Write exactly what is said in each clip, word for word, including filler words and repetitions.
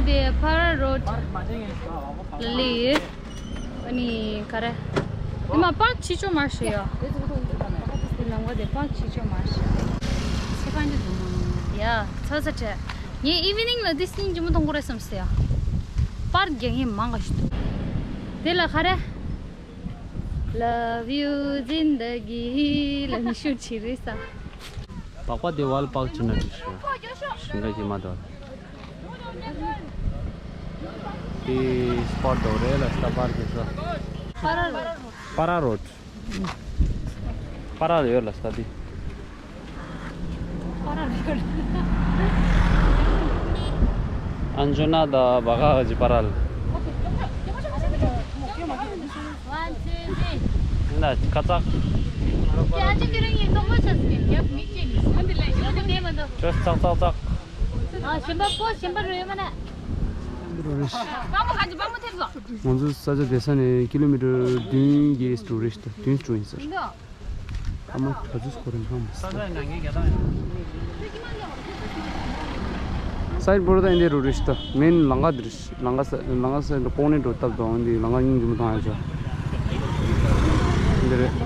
དེ་ཕ་ར་རོཌ་ལ་ལི་ཡོད། ཨ་ནི་ག་རེ། དེ་མ་པཱརྐ་ཆེ་ཆུང་མ་ཞིག་ཡོད། དེ་ལམ་ཁ་དེ་པཱརྐ་ཆེ་ཆུང་མ་ཞིག་ཚེ་གང་ཅི་འདུག་མ་ཡ། ཚ་ཚ་བྲལ། ངས་ཨི་ཝི་ནིང་ལ་དེ་སྙིང་རྗེ་མོ་མཐོང་གི་རེད་བསམ་སོང་ཡ། པཱརྐ་རྒྱག་མཁན་མང་ག་ཞིག་འདུག་དེ་ལ་ག་རེ། Love you ཛིན་དགི་ལ་ནི་ཤུ་ཆི་རི་ས། པགས་པ་དེ་ཝལ་པག་ཅི་ན་ཅི་ཤི། ཤིང་ག་ཞི་མ་དོ། དེ་སྤོ་ཊི་དོ་རེ་ལ་སྟ་པར་གི་ས། པ་ར་རོཌ། པ་ར་རོཌ། པ་ར་ཡོད་ལ་སྟ་དེ། ཨན་ཇོ་ན་དང་བ་ག་གི་པ་ར་ལ། ན་ཀ་ཙག་ཀྱ་ཅི་ཀི་རིང་ཡིན་ཏོ་མོ་ཆ་སི་ཡབ་མི་ཅི་ནི་སོང་དེ་ལ་ཡོད་དེ་མེད་མ་དོ། ཅོས་ཙག་ཙག་ཙག་ཨ་ཞིམ་པ་པོ་ཞིམ་པ་རུ་ཡོད་མ་ན། པ་མོ་ག་ཅི་པ་མོ་ཐེབས་སོ། ང་ཚོ་ས་ཆ་བསྡད་ས་ནས་ཀི་ལོ་མི་ཊར་བདུན་བརྒྱད་ཙམ་རེད་ཤག་བདུན་ཙམ་ཡིན་ཟེར། ཨ་མ་གྲྭ་ཚུགས་ཁོ་རང་ཧང་མ་སོང་། སའིཌ་བོར་ད་ཨིན་དེ་རུ་རེ་ཤི་ད་མེན་ལང་ག་དེ་རེ་ཤི། ལང་ག་ས་ལང་ག་ས་ཀོང་ནས་འགྲོ་སྟབས་དང་འདི་ལང་ག་སྙིང་རྗེ་མོ་ཐང་ཡ་ཆོ། འདི་རེད།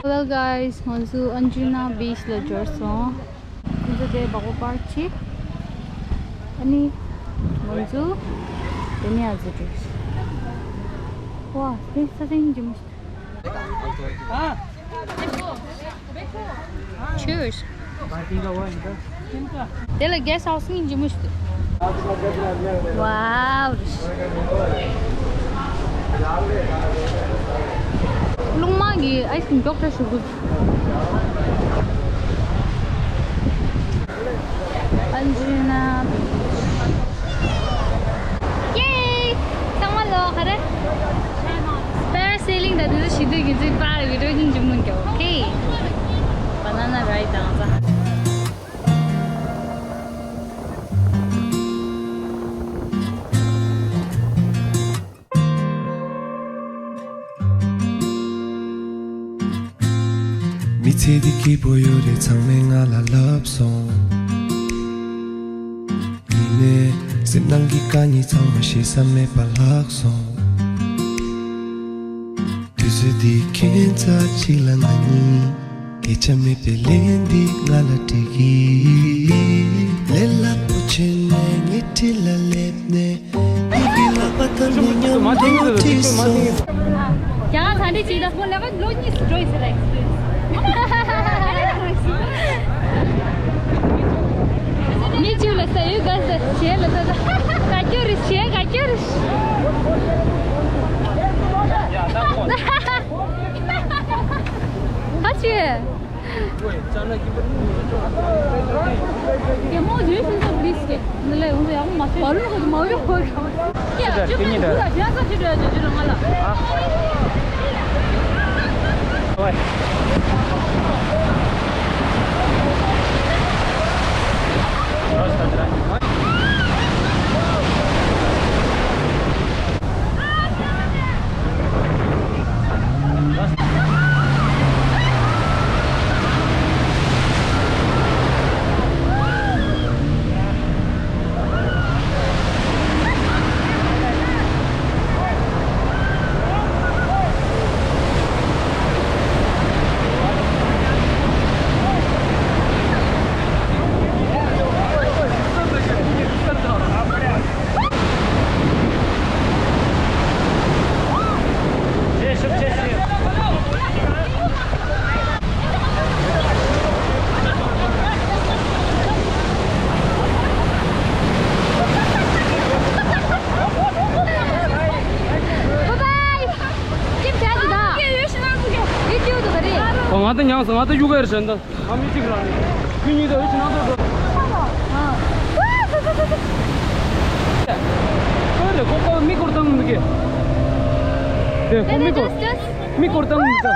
Hello guys, ང་ཚོ་ཨན་ཇི་ན་བྷིཆ་ལ་འབྱོར་སོང་། ང་ཚོ་དེ་བ་གོ་པར་ཆི། ཨ་ནི་ང་ཚོ་དེ་ནས་ཨ་ཙི་ཏྲིག་ཝ་དེ་ས་སེང་གི་མུ། Cheers. དེ་ལ་གེ་སི་ཧའུ་སི་སྙིང་རྗེ་མོ་ཞིག་འདུག་ཝའོ། རླུང་མ་གི་ཨའི་སི་ཀྲིམ་མགྱོགས་དྲགས་ཞིག་འདུག་ཨན་ཇི་ན་བྷིཆ། ཡེ། ཚང་མ་ལོ་ག་རེ། པེ་ར་སེ་ལིང་དང་དེ་ཚོ་བྱེད་དུས་ཀྱི་ཚིག་པར་བི་ཌིའོ་ཉིན་ཅིག་མུན་རྒྱག་ཨོ་ཁེ། བ་ན་ན་རའི་དང་ས། མི་ཚེ་འདི་སྐྱིད་པོ་ཡོད་རེད་ཚང་མས་ང་ལ་ལབ་སོང་། ཡིན་ནའི་སེམས་ནང་གི་དཀའ་ངལ་ཚང་མ་བཤད་ས་མེད་པ་ལྷག་སོང་། དུས་ཚོད་འདི་ཁྱད་མཚར་ཅིག་ལ་ང་གཉིས། སྐད་ཆ་མེད་པའི་ལན་འདི་ང་ལ་སྤྲད་ཀྱི། ལས་སླ་པོ་བྱས་ནས་ངའི་འཁྲིས་ལ་སླེབས་ནས། ཁྱེད་ཀྱི་ལག་པ་བརྡབས་ནས་མཉམ་དུ་ཁྲིད་སོང་། རྒྱ་གར་ས་འདི་གཅིག་དང་ཁོ་ལས་ཀ་ལོ་གཉིས་སུ་འགྲོ་ཡི་ཟེར་ལ་ཨེག་སི་པི་རི་ཡན་སི། མི་གཅིག་ལ་ས་ཡོད་ག་ས་གཞན་ལ་ས་ས་ག་སྐྱོ་རེད་གཞན་ག་སྐྱོ་རེད། ཁ་ཆེ། ང་ད་ཉང་ས་ང་ད་ཡུ་ག་ཡར་བྱས་ད། ཨ་མི་གཅིག་རང་ནི། ཁྱོད་གཉིས་ད་ཨེ་ཅི་ན་ཏོ་འགྲོ། ཨ། ཨོ་རེ་ཁོ་ཁོ་མིག་སྐོར་བཏང་མི་དགོས། དེ་ཁོ་མིག་སྐོར། མིག་སྐོར་བཏང་མི་དགོས།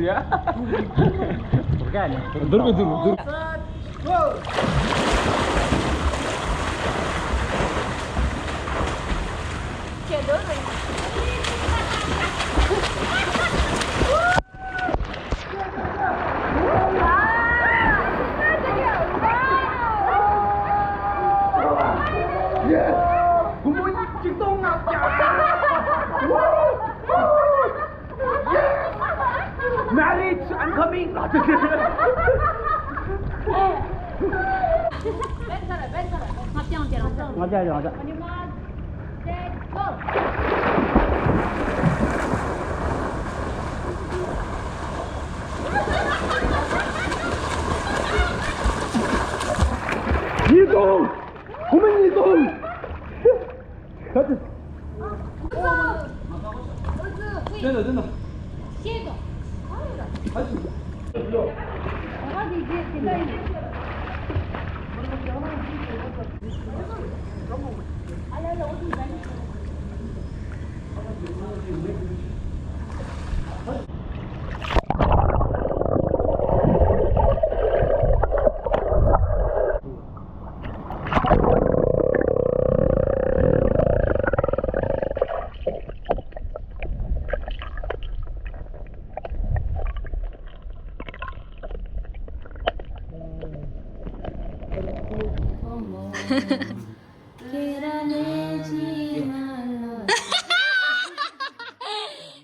ཀྱི་རེད། འདུར་ག་ནས་འདུར་གི་འདུར་འདུར། Marriage, I'm coming. ཉིས་སྟོང་། ཁོ་མོ་ཉིས་སྟོང་། ཁ་ཏི། ཅན་དང་ཅན་དང་། ཤེས་དང་།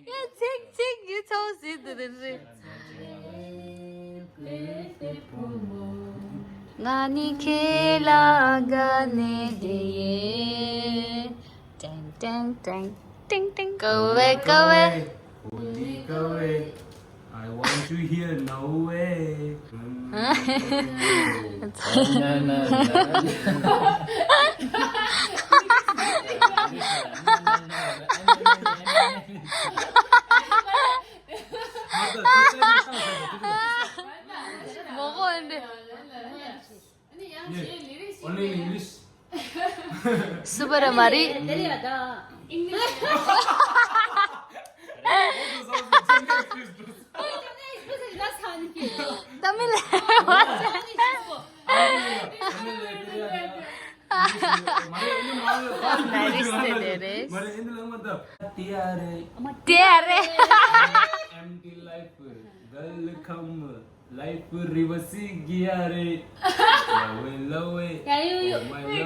ཡ་ཚིག་ཚིག་ཡིད་ཚོགས་ཟིན་དུ་རེད་རེད། ང་ནི་ཁྱེད་ལ་དགའ་ནས་བསྡད་ཡས། ཏེང་ཏེང་ཏེང་ཏེང་ཏེང་། ག་བས་ག་བས། ཧོ་ལི་ག་བས། I want you here now way. མོ་གོ་འདི། Only in English. སུ་བ་ར་མ་རི། ཏ་མིལ། Nice to there is. ཏེ་ཨ་རེ། Empty life, girl come. Life reverse gear. Love it, love it. Yeah, you, you, oh my, you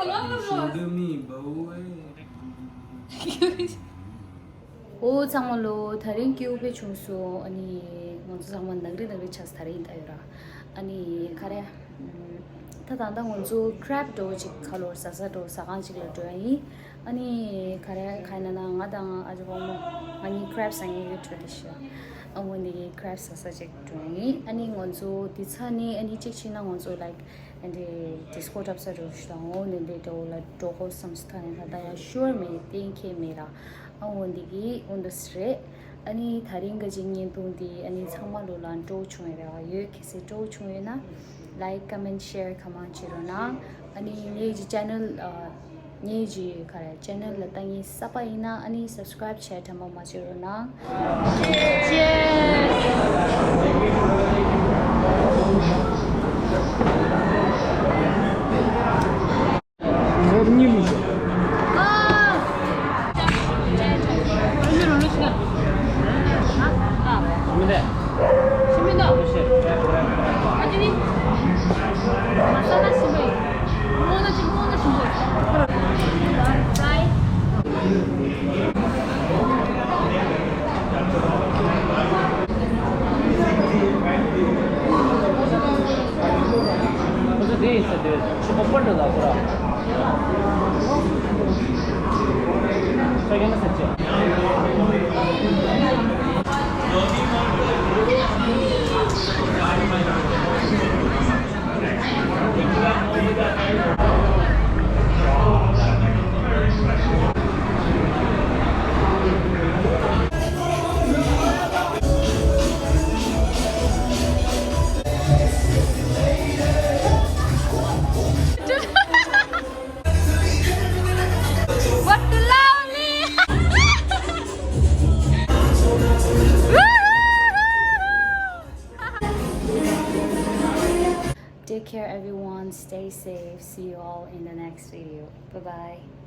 love it. Show me, boy. ཨོ་ཚང་མ་ལོ། དེ་རིང་སྐྱིད་པོ་དཔེ་བྱུང་སོང་། ཨ་ནི་ང་ཚོ་ཚང་མ་ནག་རི་ནག་རི་ཆགས་སོང་། དེ་རིང་ད་ཡོད་ར། ཨ་ནི་ག་རེ། ད་ད་ལྟ་ང་ཚོ་crab འདྲ་བོ་ཅིག་ཁ་ལོར་ཟ་ཟ་འགྲོ། ཟ་ཁང་ཅིག་ལ་འགྲོ་ཡ་ཡིན། ཨ་ནི་ག་རེ་ག་ཡིན་ན་ང་དང་ཨ་ཅག་པོ་མོ་ང་གཉིས་crab ཟ་མཁན་ཡོད་འགྲོ་དེ་ཤི། ཨ་འོ་འདི་གི་crab ཟ་ས་ཅིག་འགྲོ་ཡིན། ཨ་ནི་ང་ཚོ་འདི་ཚ་ནི་ཨ་ནི་གཅིག་བྱས་ན་ང་ཚོ་like ཨ་འདི་disco འཁྲབ་ས་འགྲོ་ཞུ་དང་། འོ་འདི་འདི་འདྲ་བོ་ལ་འགྲོ་དགོས་བསམ་སོང་། ད་ཡང་ད་ཡང་sure མེད། གཏན་འཁེལ་མེད་ར། ཨ་འོ་འདི་གི་འོ་འདི་སི་རེད། ཨ་ནི་དེ་རིང་གི་བརྙན་ཐུང་འདི་ཨ་ནི་ཚང་མ་ལོ་ལ་སྤྲོ་བྱུང་ཡོད་རེད་བ། ཡོད་གལ་སྲིད་སྤྲོ་བྱུང་ཡོད་ན་like, comment, share གང་མང་བྱེད་རོགས་གནང་། ཨ་ནི་ངའི་གི་channel ཨ་ངའི་གི་ག་རེ་channel ལ་ལྟ་མཁན་གསར་པ་ཡིན་ན་ཨ་ནི་subscribe བྱས་དྲན་པ་མ་བྱེད་རོགས་གནང་། Cheers. What lovely! Take care, everyone. Stay safe. See you all in the next video. Bye bye.